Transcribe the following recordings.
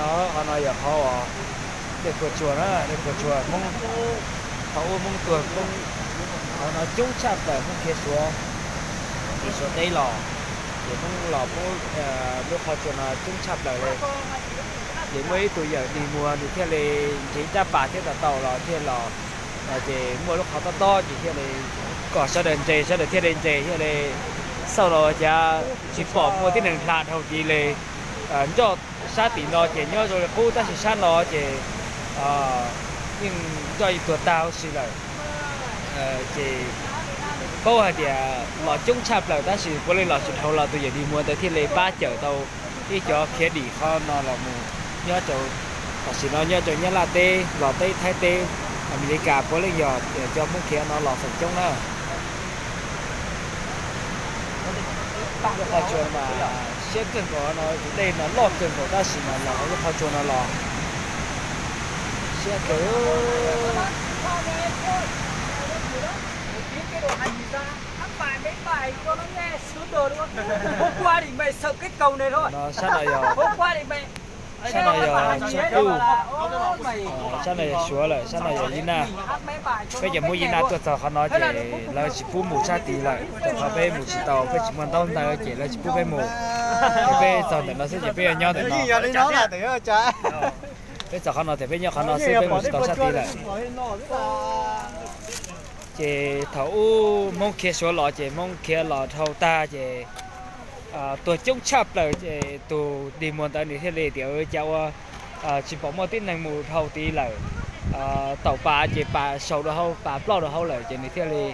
Qhov no yog qhov uas dej Phuaj Tsua na, dej Phuaj Tsua Hmoob, thaum ub Hmoob tuag Hmoob, qhov no coob tshaj plaws Hmoob khiav Suav, tim Suav teb los, ces Hmoob los Hmoob lub qhov tsua no coob tshaj plaws li. Ces muaj ib tug yawm dig muag nws thiaj li nrhiav rab pas thiab tau tau los thiaj los, ces muaj lub qhov tob tob ces thiaj li kom sawv daws nres, sawv daws thiaj li nres thiaj li xauj los cas tsis pom muaj tib neeg hla dhau tid li. Nroj sab tim no ces nyob zoo li qub tab sis sab no ces yeej nroj yeej tuag tag huv si lawm. Ces paub hais tias los coob tshaj plaws tab sis puav leej los tsis dhau los tus yawm dig muag ntawd thiaj li pab cawm tau ib cov khiav dim qhov no los mus nyob rau, tam sim no nyob rau Nyab Laj teb, Los teb, Thaib teb, Amelikas puav leej yog cov Hmoob khiav no los feem coob na. Lub qhov tsua mas siab kawg nkaus no, tus dej mas loj kawg nkaus tab sis mas los hauv lub qhov tsua no los siab kawg. No sab no yog, sab no yog Suav lawm, sab no yog Yij Naj. Peb cov Hmoob Yij Naj tuaj txog qhov no ces lawv tsis pub mus sab tid lawm, rau qhov peb mus tsis tau, peb tsis muaj ntaub ntawv ces lawv tsis pub peb mus. Ces peb txog ntawm no xwb ces peb yuav nyob ntawm no. Peb txog qhov no ces peb nyob qhov no xwb, peb mus tsis tau sab tid lawm. Ces thaum ub Hmoob khiav Suav los ces Hmoob khiav los dhau tag ces tuag coob tshaj plaws ces tus dig muag ntawd nws thiaj li tias cas ua tsis pom muaj tib neeg mus dhau tid lawm. Taum pas ces pas saum rau hauv, pas ploj rau hauv lawm ces nws thiaj li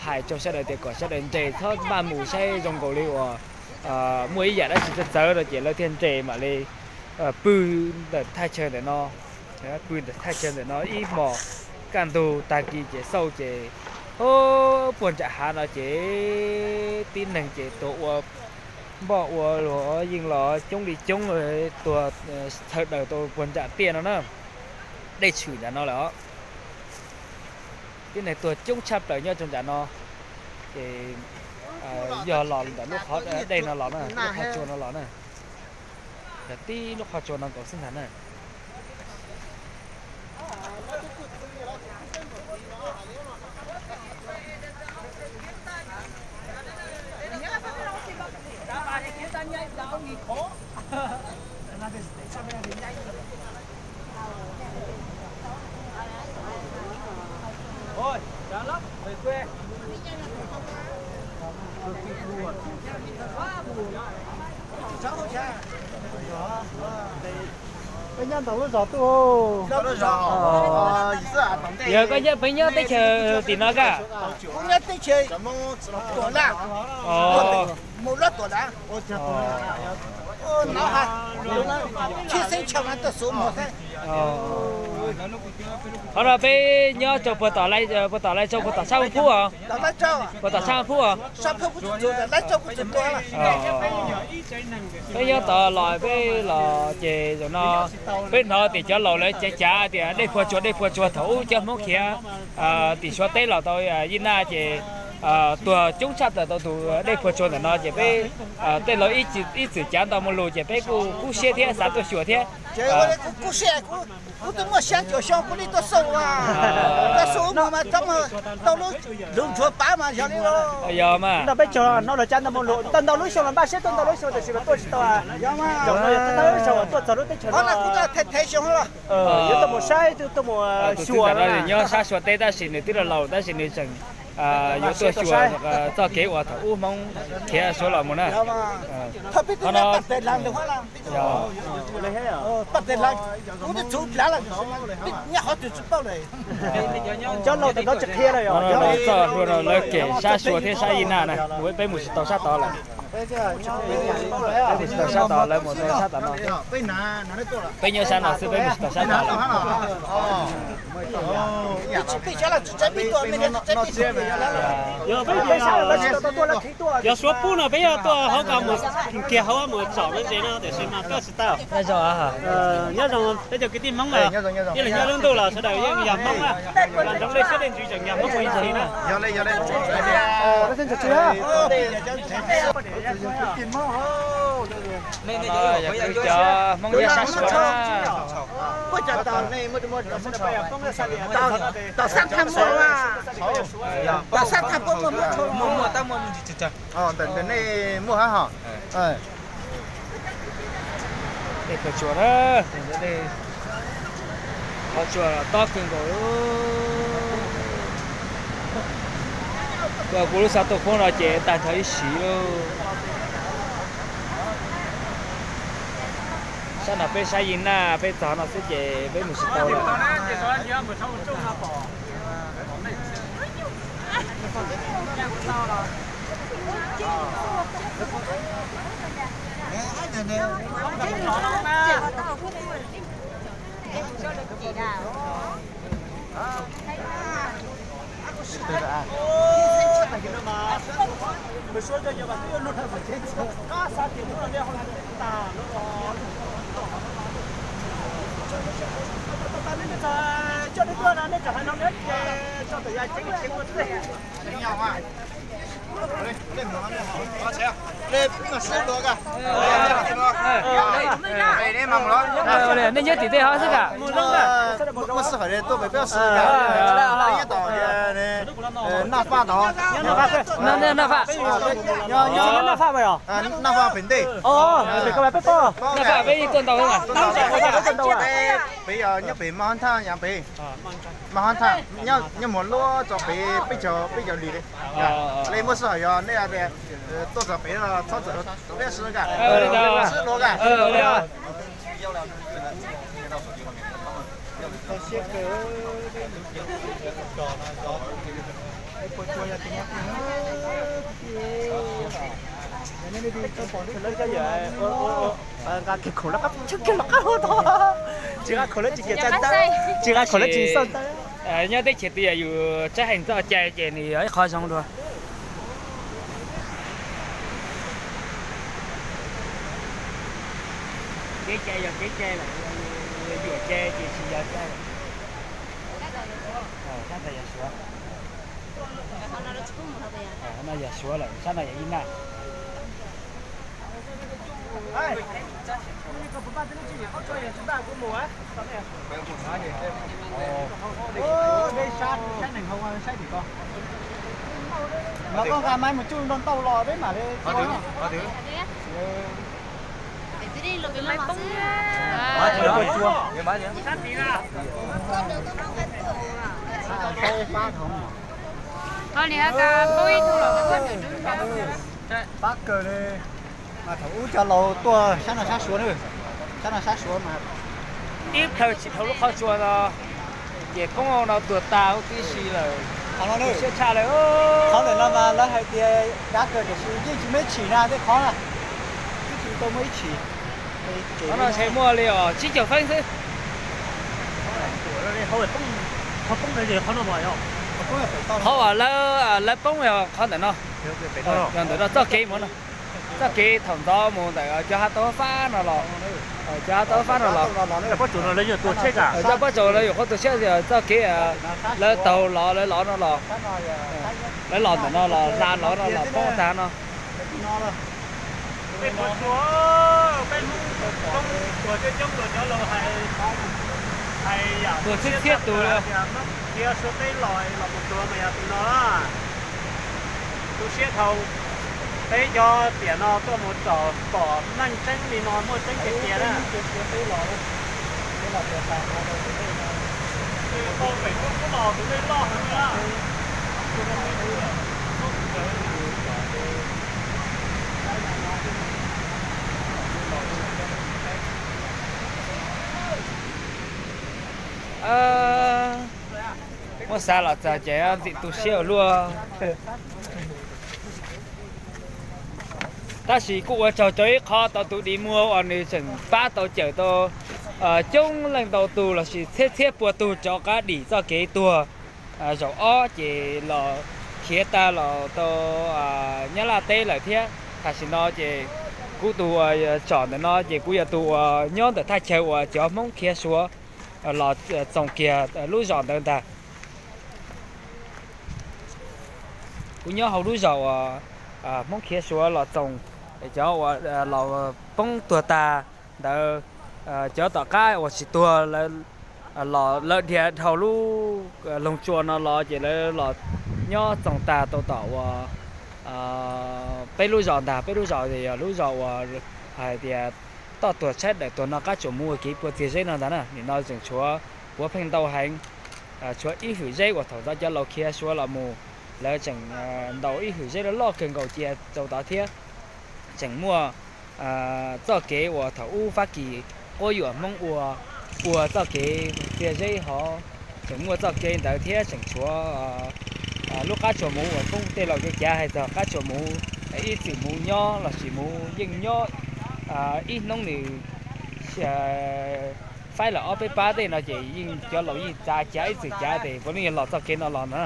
hais rau sawv daws tias kom sawv daws nres txhob maj mus saib zoo nkaus li uas muaj ib yam dab tsi txawv txawv no ces lawv thiaj nres mam li pw ntawm thaj chaw ntawm no, pw ntawm thaj chaw ntawm no ib hmos. Kaj ntug tag kis ces xauj ces puag nram hav no ces tib neeg ces tuag ua npoj ua luag yeej los coob li coob, tuag txhawv daws tau puag nram tiaj no na, dej tshwm nram no lawm os. Tib neeg tuag coob tshaj plaws nyob rau nram no, ces yog los ntawm lub qhov dej no los na, lub qhov tsua no los na, yog tib lub qhov tsua no nkaus xwb ntag na. Peb nyob ntawm lub zos tuaj. Yog koj nyob, peb nyob teb chaws tim no kaj? Nyob teb chaws Tuam Laj, mus lub Tuam Laj, no ha, tsheb xeeb tshaw mas tuaj xuv mus xwb. Qhov no peb nyob rau puag tom, puag tom Laij Tsau, puag tom sab Phub os. Puag tom sab Phub os. Peb nyob tod los peb los ces zaum no peb hnov tias cov laus lawv cav cav tias dej Phuaj Tsua, dej Phuaj Tsua thaum ub cov Hmoob khiav tim Suav teb los tau Yij Naj ces tuag coob tshaj plaws tau tus dej Phuaj Tsua ntawm no ces peb tej laus ib txwm cav ntau muaj lus ces peb kuj kub siab thiab xav tuaj xyuas thiab. Kub siab, kuv twb muaj xya caum xyoo kuv li tuaj xauj, tuaj xauj ub mus mas tau lub, lub ntsuav pav mas yog li. Yog mas. Ntau peb caug no los cav ntau muaj lus, ntau ntau lub xyoo los npaj siab tuaj ntau lub xyoo tab sis mas tuaj tsis tau. Yog mas. Zaum no yog thawj zaug tuaj txog lub teb chaws no. Qhov no kuv tuaj them them xyoo los. Yuav tuaj mus saib, tuaj mus xyuas. Nyob sab Suav teb tab sis nws twb laus laus tab sis nws tseem yuav tuaj xyuas txoj kev uas thaum ub Hmoob khiav Suav los mus na. Qhov no cov laus tsis qhia lawm. Txoj hlua no lawv kem sab Suav thiab sab Yij Naj na, mus peb mus tsis tau sab tod lawm. Peb mus tsis tau sab tod, lawv mus tau sab tom no. Peb nyob sab no xwb, peb mus tsis tau sab tod lawm. Cov Suav pub no peb yuav tuaj hauv ko mus kiag hauv mus tsom me ntsis no tiam sis mas tuaj tsis tau. Nyob zoo, peb cov kwv tij Hmoob na, ib leeg nyob lub ntuj los sawv daws yeej yog Hmoob na, nroo dej siab dej ntsws tseem yog Hmoob ib txhis na. Yog cov Hmoob nyob sab Suav na. Tom sab thaj muaj, tom sab thaj puab muaj, muaj, muaj, tab muaj. Ntawm nej muaj hab hos. Dej Phav Tsua na, qhov tsua tob kawg nkaus. Kuv lub xav tuaj khoob no ces tag nrho ib sim lauj. Sab no peb sab Yij Naj, peb txog no xwb ces peb mus tsis tau lawm. Nej nyob tim tej hov xwb ka? Muaj sij hawm tuaj pem peb sib nyob tom Naj Faj tod. Naj Faj, Naj Faj pem ntej. Naj Faj peb tuaj ntau. Peb yog nyob pem Maj Hab Thaj, yog pem Maj Hab Thaj, nyob muag luaj tso pem peb caug, peb caug li li. Li muaj sij hawm yog nej tuaj txog pem no txhob txawm peb sib ka, sib luag ka. Nqa kiag khoom lawv qab, tsis nqa khoom lawv tsis xauj taw. Nyob teb chaws twg yog yus txawj heev txoj cai ces nws yog ib qho zoo dua. Kev cai yog kev cai lawm, yuam cai ces tsis yog cai. Sab ntawd yog Suav. No yog Suav lawm, sab no yog Yij Naj. Los koj nqa maiv mus tsuj ntau ntau los peb mam li. Pab kawg li. Mas thaum ub cov laus tuaj sab no sab Suav na, sab no sab Suav mas ib plhaw tsis dhau lub qhov tsua no ces poob no tuag tag huv tib si lawm. Siab tshaj lawm. Qhov ntawm no mas lawv hais tias dab kawg tiam sis yeej tsis muaj ib tshim na, tej qhov na yeej tsis tau muaj ib tshim. Qhov no ntshe muaj li os tsib caug feeb xwb. Qhov uas lawv, lawv poob yog qhov ntawm no, yog ntawm no txoj kev mus no, txoj kev thaum ntxov mus ntawm cov hav tauv fab no los, cov hav tauv fab no los, cov pob tsaus lawv yuav qhuav tuag tshiab, txoj kev lawv taug los lawv los no los, lawv los ntawm no los hla los no los poob tag no. Tuag txhiab txhiab tus. Tu siab dhau, peb cov tiam no tuaj mus tsom pom meej tseeb li no muaj tseeb tiag tiag na. Muab xav los txog ces ntxim tu siab ua luaj. Tab sis kuj ua tsaug rau ib qho tau tus dim muag uas nws tseem pab tau cawm tau coob leej ntau tug lossis txhiab txhiab puas tug rov qab dim txoj kev tuag zaum ob ces los khiav tag los tau Nyab Laj teb lawm thiab. Tam sim no ces kuv tus uas tsom ntawm no ces kuv yog tus uas nyob ntawm thaj chaw uas cov Hmoob khiav Suav los txoos kiag lub zos ntawd ntag. Kuv nyob hauv lub zos uas Hmoob khiav Suav los txoos Cov uas los poob tuag tag ntawd, cov tom qab uas tsis tuag lawv los lawm dhia dhau lub loog tsua no los ces lawv los nyob txoos tag tau tom uas peb lub zos ntag. Peb lub zos ces yog lub zos uas hais tias toj tuag tshaib dawm tuag no qab tsuas mus ua kev pua txiag zeb no ntag na. Nim no tseem tshuav puav pheej ntau heev, tshuav ib hwm zeb uas thaum ntxov cov laus khiav Suav los mus, lawv tseem ntaus ib hwm zeb loj loj kawg nkaus cia rau tod thiab. Tseem muaj txoj kev uas thaum ub Fab Kis quab yuam Hmoob ua, ua txoj kev txiag zeb hov, tseem muaj txoj kev ntawd thiab tseem tshuav lub qab tsuas mus uas poob tej laus kev cav hais txog qab tsuas mus, ib txwm mus nyob los sis mus yeej nyob ib hnub nws faib los ob peb pab tej no ces yeej cov laus yeej txav cav ib txwm cav ces puav leej yog los txoj kev no los na.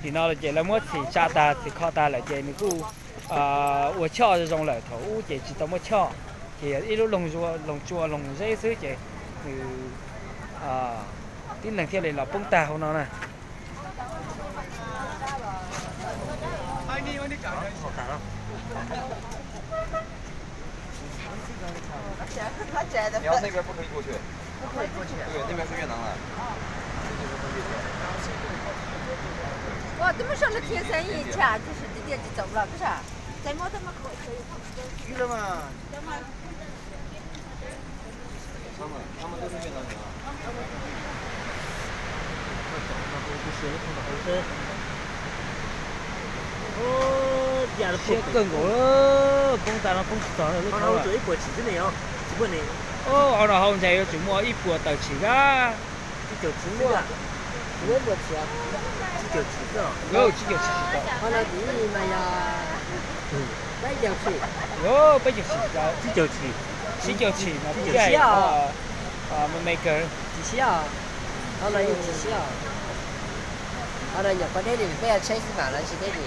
Tim no ces lawv muab txhim tsa tag txhim kho tag lawm ces nws kuj ua choj zoo lawm, thaum ub ces tsis tau muaj choj, ces yog ib lub loog tsua loog zeb xwb ces nws tib neeg thiaj li los poob tag hauv no na. Ua, twb muab soj lub thiab xeeb yim tsam, tab sis twb tias tsis txaus los twb sam. Siab kawg nkaus, poob tag no poob tsis txog lub thab. Hauv no hauv ntshe yuav tsum muaj ib puas tawm tshim kab. Tsib caug tshim tsis tau. Peb caug tshim tsis tau. Tsib caug tshim no kuj yog maker. Tsis siab os. Hauv no yeej tsis siab os. Hauv no nyuam qhuav deb li, peb yog tsheb xwb mas lawv tsis deb li.